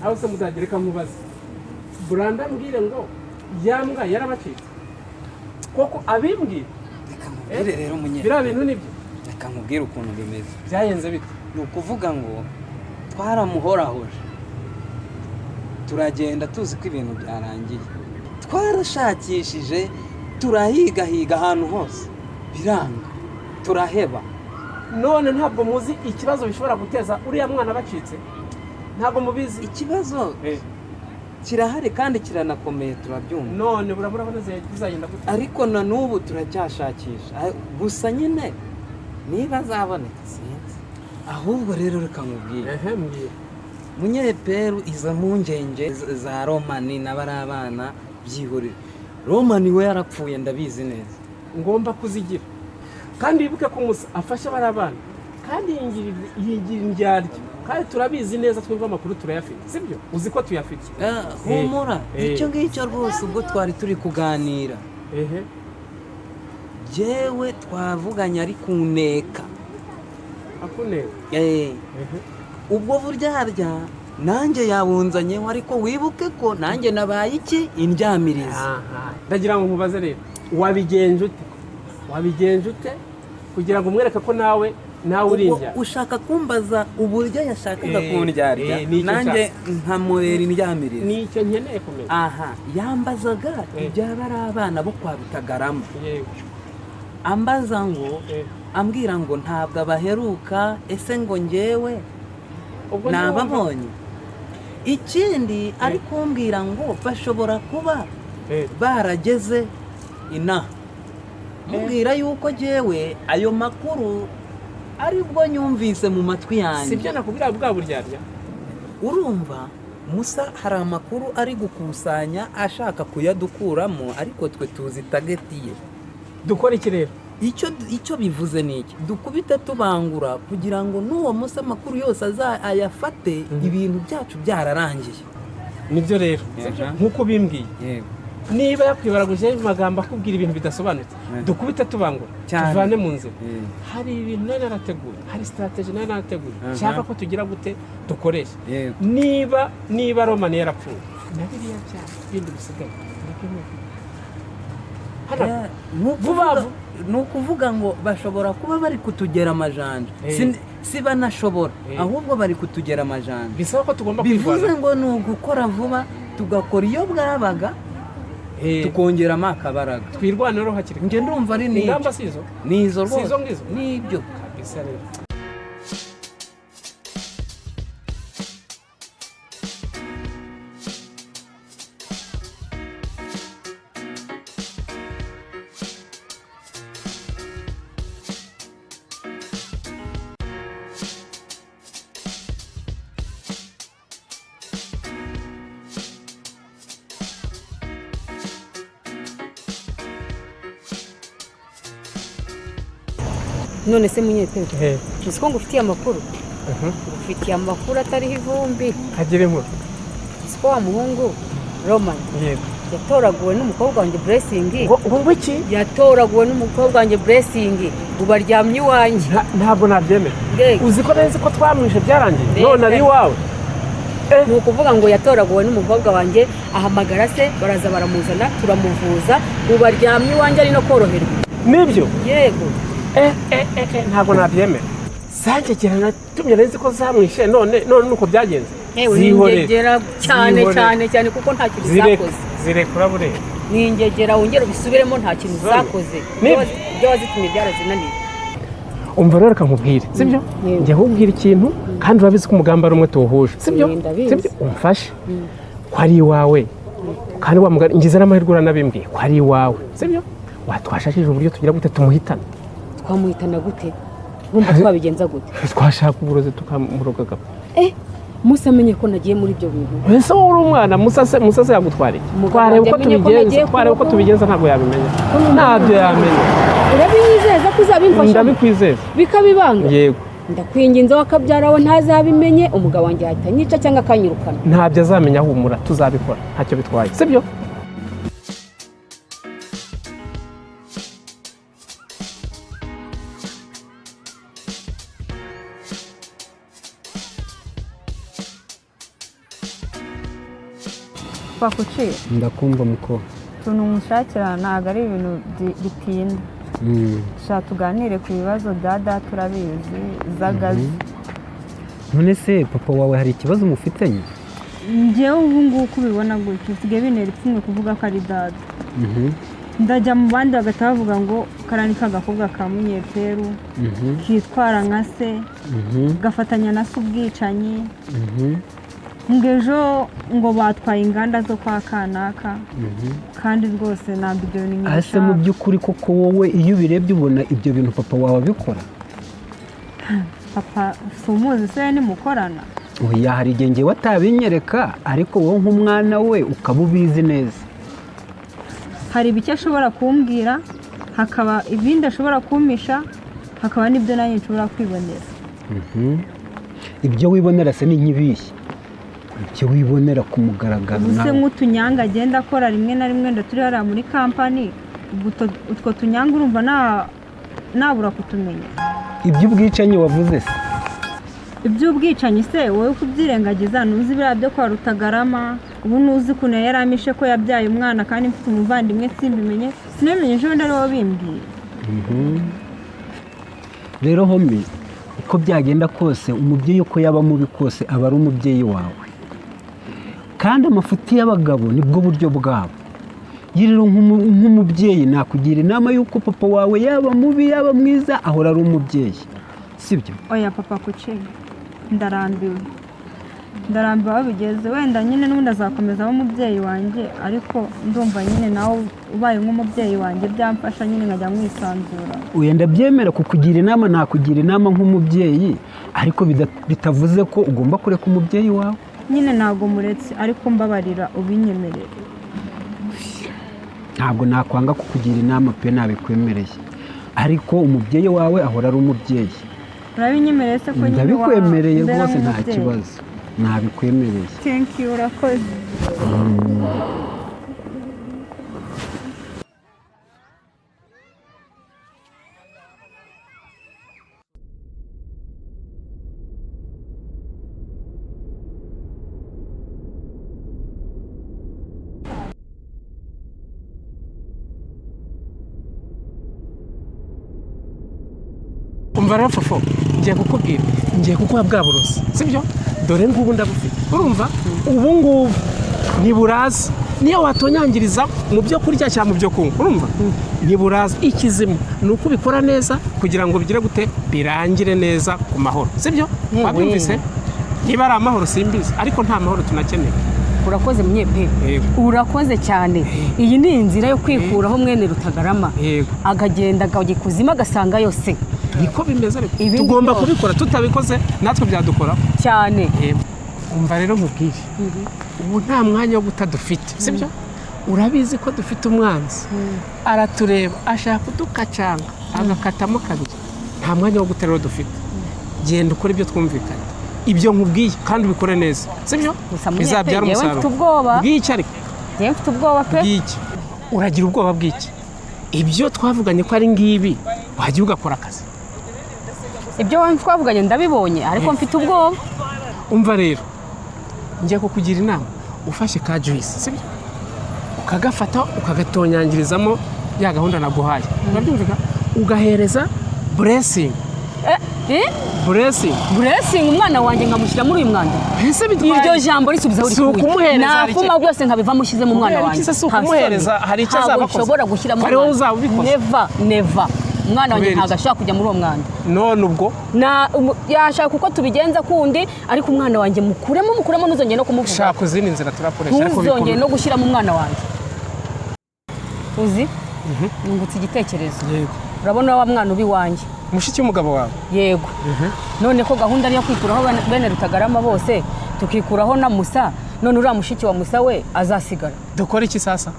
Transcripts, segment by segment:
Aho se muzagera? Reka nkubaze, Buranda, mbwire ngo yambwa yarabacitse koko? Abimbwira. Reka nkubwire rero, munye. Biriya bintu nibyo? Reka nkubwire ukuntu bimeze. Byagenze bite? Ni ukuvuga ngo twaramuhorahoje, turagenda tuzi ko ibintu byarangiye. Twarashakishije, turahigahiga ahantu hose, biranga, turaheba. None ntabwo muzi ikibazo bishobora guteza uriya mwana bacitse? Ntabwo mubizi? Ikibazo kirahari kandi kiranakomeye, turabyumva. None murabona bizagenda gute? Ariko na n'ubu turacyashakisha. Gusa nyine niba azaboneka sinzi. Ahubwo rero reka nkubwire. Ehe, mbwira. Munyeperu, izo mpungenge za Romani n'abari abana byihorere. Romani we yarapfuye, ndabizi neza. Ngomba kuzigira, kandi wibuke ko Musa afasha bariya bana, kandi yigira indyarya, kandi turabizi neza, twumva amakuru turayafite, sibyo? Uzi ko tuyafite. Ah, humura. Eh. Icyo ngicyo rwose, ubwo twari turi kuganira, jyewe twavuganye ari kuneka. Akuneka? Eh, ubwo buryarya nanjye yabunzanyeho, ariko wibuke ko nanjye nabaye iki? Indyamirizi. Aha. Ndagira ngo nkubaze rero, wabigenje ute? Wabigenje ute kugira ngo umwereke ko nawe uri Ubwo indyarya? ushaka kumbaza uburyo yashakaga kundyarya, nicyo nanjye nkamubera indyamirizi? Nicyo nkeneye kumenya. Aha, yambazaga ibyaba ari abana bo kwa Rutagarama. Ambaza ngo, ambwira ngo ntabwo abaheruka, ese ngo njyewe Ubwo nababonye? Ikindi ari kumbwira ngo bashobora kuba barageze inaha. Mubwira yuko jyewe ayo makuru aribwo nyumvise mu matwi yanjye. Sibyo nakubwira, bwa buryarya. Urumva Musa hari amakuru ari gukusanya ashaka kuyadukuramo, ariko twe tuzi target ye. Dukora iki rero? Icyo bivuze ni iki: dukubite tubangura kugira ngo n'uwo Musa amakuru yose aza ayafate ibintu byacu byararangiye. Nibyo rero, sibyo? Nk'uko ubimbwiye, Yego. niba yakwibaraguje amagambo akubwira ibintu bidasobanutse, dukubite tubangura, Cyane. tuvane mu nzira. Hari ibintu nari narateguye, hari strategy nari narateguye, nshaka ko tugira gute? Dukoresha. Niba Romani yarapfuye, na biriya byaha bindi bisigaye nabyo ni uko. Hano Ni vuba vuba. Ni ukuvuga ngo bashobora kuba bari kutugera amajanja. Si banashobora, ahubwo bari kutugera amajanja. Bisaba ko tugomba Bivuze kwirwanaho. ngo ni ugukora vuba, tugakora iyo bwabaga, tukongeramo akabaraga. Twirwaneho hakiri kare. Njye ndumva ari n'ibyo. Ingamba si izo? Ni izo Si rwose. izo ngizo? Nibyo. Kabisa rero. None se munyepe, uzi ko ngufitiye amakuru? Ngufitiye amakuru atariho ivumbi. Kagire inkuru. Uzi ko wa muhungu Roman yatoraguwe n'umukobwa wanjye Blessing? Ngo iki? Yatoraguwe n'umukobwa wanjye Blessing, ubu aryamye iwanjye. Ntabwo nabyemera. Mbega. Uzi ko nzi ko twamwishe byarangiye? Mbega. None ari iwawe? Ni ukuvuga ngo yatoraguwe n'umukobwa wanjye, ahamagara se, baraza baramuzana, turamuvuza, ubu aryamye iwanjye, ari no koroherwa. Nibyo? Yego. Eh, ntabwo nabyemera. Zangegera natumye, nzi ko zamwishe, none nuko byagenze. Yewe, ni Zihorere. ingegera cyane. Zihorere. Cyane cyane, kuko nta kintu Zireka. zakoze. Zireka, urabureba. Ni ingegera, wongere ubisubiremo, nta kintu Zone. zakoze. Nibyo. Ibyo wazitumye byarazinaniye. Umva rero, reka nkubwire, sibyo? Yego. Njye nkubwira ikintu, kandi urabizi ko umugambi ari umwe tuwuhuje, sibyo? Ndabizi. Sibyo? Umfashe ko ari iwawe, kandi wa mugani ngize n'amahirwe uranabimbwiye ko ari iwawe, sibyo? Watwashakishije uburyo tugira gute tumuhitana? Twamuhitana gute? Urumva twabigenza gute? Twashaka uburozi tukamuroga agapfa. Eh, Musa amenye ko nagiye muri ibyo bintu? Ese wowe uri umwana, Musa se yagutwara iki? Umugabo Twareba wanjye uko amenye ko tubigenza. nagiye Twareba uko kuroga. tubigenza, ntabwo yabimenya, ntabyo yamenya. Urabinyizeza ko uzabimfasha? Ndabikwizeza. Bikaba ibanga? Yego. Ndakwinginze, wakabyara we ntazabimenye. Umugabo wanjye yahita anyica cyangwa akanyirukana. Ntabyo azamenya, humura, tuzabikora, ntacyo bitwaye, sibyo? Papa kuki? Ndakumva muko. Utuntu nkushakira ntabwo ari ibintu bitinda. Dushaka tuganire ku bibazo bya data urabizi z'agazi. None se papa wawe hari ikibazo mufitanye? Njyewe ubu ngubu uko ubibona gutyo bisigaye bintera ipfunwe kuvuga ko ari data. Ndajya mu bandi bagahita bavuga ngo kariya ni kagakobwa ka Munyeperu kitwara nka se, gafatanya na se ubwicanyi, ngo ejo ngo batwaye inganda zo kwa kanaka, kandi rwose ntabwo ibyo bintu Ese mu nkibishaka. by'ukuri koko wowe iyo ubirebye ubona ibyo bintu papa wawe abikora? Papa si umuzi se nimukorana? Oya, hari igihe njyewe atabinyereka, ariko wowe nk'umwana we ukaba ubizi neza. Hari ibiki ashobora kumbwira, hakaba ibindi ashobora kumpisha, hakaba n'ibyo nanjye nshobora kwibonera. Ibyo wibonera se ni nk'ibihe? Ibyo wibonera ku mugaragaro Ubu se nawe. nk'utunyanga agenda akora rimwe na rimwe turi hariya muri kampani, utwo tunyanga urumva nabura kutumenya. Iby'ubwicanyi wavuze se? Iby'ubwicanyi se wowe kubyirengagiza, ntuzi biriya byo kwa Rutagarama, ubu ntuzi ukuntu yari amishe ko yabyaye umwana kandi mfite umuvandimwe simbimenye, sinabimenye ejo bundi ari wowe bimbwiye. Rero homi, uko byagenda kose umubyeyi uko yaba mubi kose aba ari umubyeyi wawe, kandi amafuti y'abagabo nibwo buryo bwabo. Rero nk'umubyeyi nakugira inama y'uko papa wawe yaba mubi yaba mwiza ahora ari umubyeyi, sibyo? Oya papa kuki, ndarambiwe, ndarambiwe aho bigeze. Wenda nyine n'ubundi azakomeza abe umubyeyi wanjye, ariko ndumva nyine nawe ubaye nk'umubyeyi wanjye byamfasha nyine nkajya mwisanzura. Oya ndabyemera kukugira inama, nakugira inama nk'umubyeyi, ariko bitavuze ko ugomba kureka umubyeyi wawe. Nyine ntabwo muretse, ariko mbabarira ubinyemerere. Ntabwo nakwanga kukugira inama pe, nabikwemereye, ariko umubyeyi wawe ahora ari umubyeyi. Urabinyemereye se ko nyine Ndabikwemereye wambera rwose, nta nk'umubyeyi? kibazo, nabikwemereye. Thank you, urakoze. Umva rero Fofo, ngiye kukubwira, ngiye kuguha bwa burozi, sibyo? Dore ngubu ndabufite, urumva? Ubu ngubu ntiburaza, niyo watonyangiriza mu byo kurya cyangwa mu byo kunywa, urumva? Ntiburaza. Ikizima ni uko ubikora neza kugira ngo bigire gute, birangire neza ku mahoro, sibyo? Wabyumvise? Niba ari amahoro simbizi, ariko nta mahoro tunakeneye. Urakoze Munyepe, urakoze cyane. Iyi ni inzira yo kwikuraho mwene Rutagarama, akagenda akajya ikuzimu agasanga yose. Niko bimeze ariko tugomba kubikora, tutabikoze natwe byadukora cyane. Umva rero nkubwire, ubu nta mwanya wo guta dufite, sibyo? Urabizi ko dufite umwanzi, aratureba ashaka kudukacanga agakatamo kabiri. Nta mwanya wo guta rero dufite. Genda ukore ibyo twumvikanye, ibyo nkubwiye, kandi ubikore neza, sibyo? Bizabyara umusaruro. Bw'iki ariko? Njyewe mfite ubwoba pe. Bw'iki? Uragira ubwoba bw'iki? Ibyo twavuganye ko ari ngibi, wajya ugakora akazi. Ibyo twavuganye ndabibonye, ariko mfite ubwoba. Umva rero, ngiye kukugira inama, ufashe ka juice, sibyo? Ukagafata ukagatonyangirizamo ya gahunda naguhaye, urabyumvika? Ugahereza blessing. Blessing. Blessing umwana wanjye nkamushyira muri uyu mwanda. Ese bitwaye? Iryo jambo risubiza uri Si ukumuhereza, hari icyo- Nafuma byose nkabivamo ushyizemo umwana Kubera wanjye. iki se si ukumuhereza, hari icyo azaba akoze? Ntabwo nshobora gushyiramo Ari wowe umwana. uzaba ubikoze? Never, never. Umwana wanjye Kubera ntabwo iki? ashobora kujya muri uwo mwanda. None ubwo? Yashaka uko tubigenza kundi, ariko umwana wanjye mukuremo, mukuremo, ntuzongere no kumuvuga. Shaka izindi nzira turakoresha, ariko Ntuzongere bikomeye. no gushyiramo umwana wanjye. Uzi? Nungutse igitekerezo. Urabona wa mwana uba iwanjye. Mushiki w'umugabo wawe? Yego. None ko gahunda ari iyo kwikuraho bene Rutagarama bose, tukikuraho na Musa, none uriya mushiki wa Musa we azasigara. Dukora iki sasa?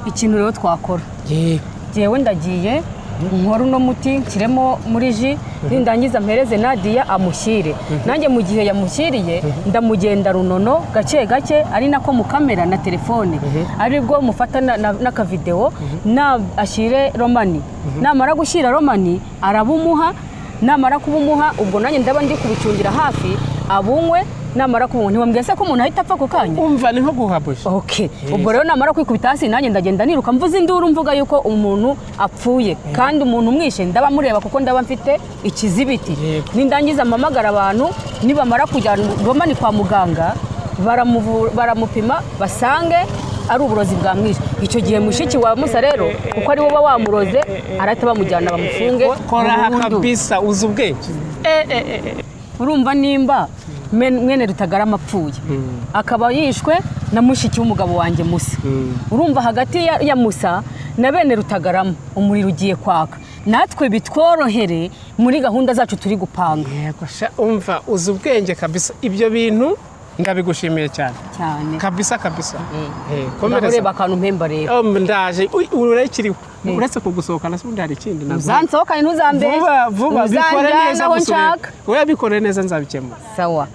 Ikintu rero twakora. Yego. Jewe ndagiye nkora uno muti nshyiremo muri ji, nindangiza mpereze Nadia amushyire. Nanjye mu gihe yamushyiriye ndamugenda runono gake gake, ari nako mu kamera na telefone, aribwo mufata n'akavideo, na ashyire Romani. Namara gushyira Romani arabumuha, namara kubumuha ubwo nanjye ndaba ndi kubicungira hafi, abunywe. Namara kubona, ntiwambwiye se ko umuntu ahita apfa ako kanya? Umva, ni nko guhabusha. Okay. Ubwo rero namara kwikubita hasi, nanjye ndagenda niruka, mvuze induru, mvuga yuko umuntu apfuye, kandi umuntu umwishe ndaba mureba, kuko ndaba mfite ikizibiti. Nindangiza mpamagara abantu, nibamara kujyana Romani kwa muganga, baramupima, basange ari uburozi bwamwishe. Icyo gihe mushiki wa Musa rero, kuko ari wowe wamuroze, arahita bamujyana bamufunge Koraha. burundu. Kabisa, uzi ubwenge. Urumva, nimba mwene Rutagarama apfuye, akaba yishwe na mushiki w'umugabo wanjye Musa, urumva hagati ya Musa na bene Rutagarama umuriro ugiye kwaka. Natwe bitworohere muri gahunda zacu turi gupanga. Yego sha, umva, uzi ubwenge kabisa. Ibyo bintu ndabigushimiye cyane. Cyane. Kabisa kabisa. Naho Komereza. ureba akantu mpemba rero. Oh, ndaje. Uy, urakiriho uretse kugusohokana se ubundi hari ikindi naguha? Uzansohokane, ntuzambeshye. Vuba vuba, bikore Uzanjyane neza aho gusa urebe. nshaka. Oya, bikore neza, nzabikemura. Sawa.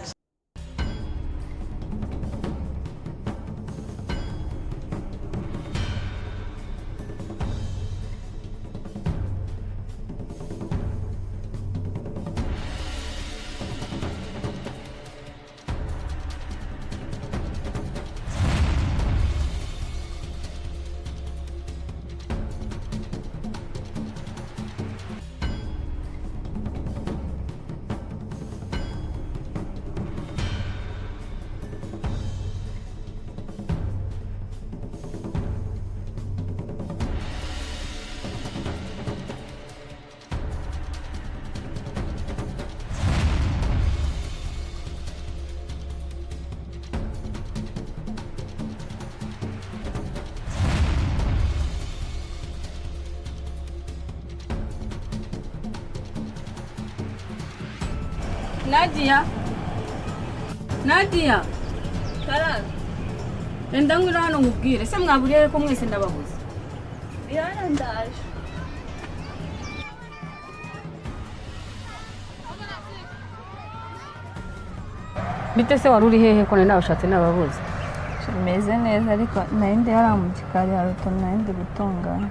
Nadia, Nadia, enda ngwino hano nkubwire. Ese mwaburiye ko mwese ndababuze? Ndaje. Bite se, wari uri hehe ko nari nabashatse nababuze? Meze neza, ariko nari ndi hariya mu gikari, hari utuntu nari ndi gutunganya.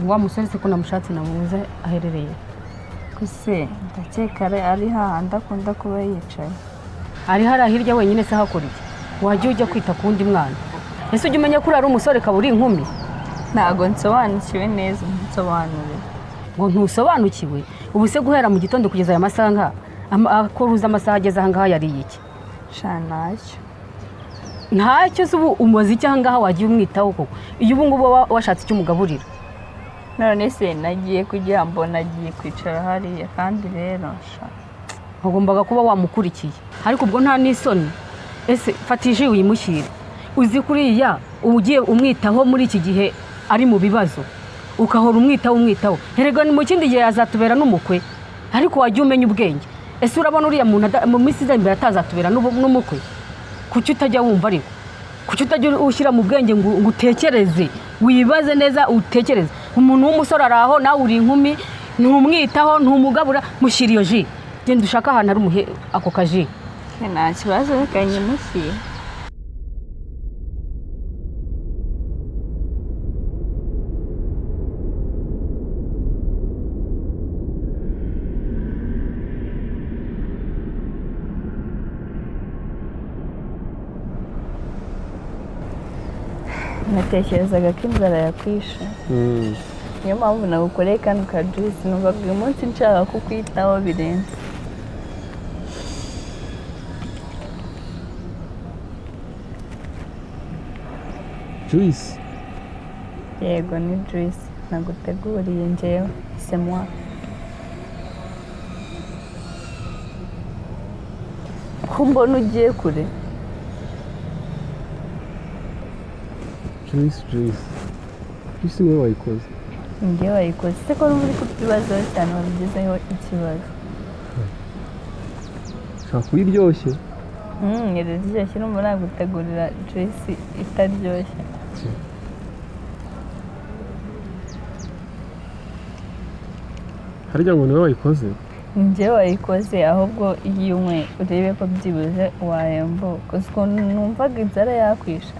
Wa musore se ko namushatse namubuze, aherereye? Gusa ndakeka ari hahandi akunda kuba yicaye. Ari hariya hirya wenyine se hakora iki? Wajya ujya kwita ku wundi mwana. Ese ujya umenya ko uri umusore kaba uri inkumi? Ntabwo nsobanukiwe neza, nsobanurire. Ngo ntusobanukiwe? Ubu se guhera mu gitondo kugeza aya masaha ngaha, ko uruzi amasaha ageze aha ngaha, yariye iki? Sha, ntacyo. Ntacyo se? Ubu umuzi iki aha ngaha? Wagiye umwitaho koko, iyo ubu ngubu washatse icyo umugaburira. None se nagiye kugira ngo nagiye kwicara hariya, kandi rero sha. Wagombaga kuba wamukurikiye, ariko ubwo nta n'isoni. Ese fata iji uyimushyire. Uzi kuriya ugiye umwitaho muri iki gihe ari mu bibazo, ukahora umwitaho umwitaho, erega ni mu kindi gihe yazatubera n'umukwe. Ariko wajya umenya ubwenge. Ese urabona uriya muntu mu minsi iza imbere atazatubera n'umukwe? Kuki utajya wumva? Ariko kuki utajya ushyira mu bwenge ngo utekereze, wibaze neza, utekereze? Umuntu w'umusore ari aho, nawe uri inkumi, ntumwitaho, ntumugabura. Mushyira iyo ji, genda ushake ahantu ari umuhe ako kaji. Nta kibazo, reka nyimushyire. Natekerezaga ko inzara yakwishe, niyo mpamvu nagukoreye kano ka juice. Numvaga uyu munsi nshaka kukwitaho birenze. Juice? Yego, ni juice naguteguriye njyewe, c'est moi. Ko mbona ugiye kure? Juice, juice, juice, niwe wayikoze? Njyewe wayikoze. Se ko uri kubyibazaho cyane, wabigezeho ikibazo? Ushobora kuba iryoshye. Iraryoshye. Urumva nagutegurira juice itaryoshye? Harya ngo niwe wayikoze? Njyewe wayikoze. Ahubwo yinywe urebe ko byibuze wayomboka. Uzi ukuntu numvaga inzara yakwishe.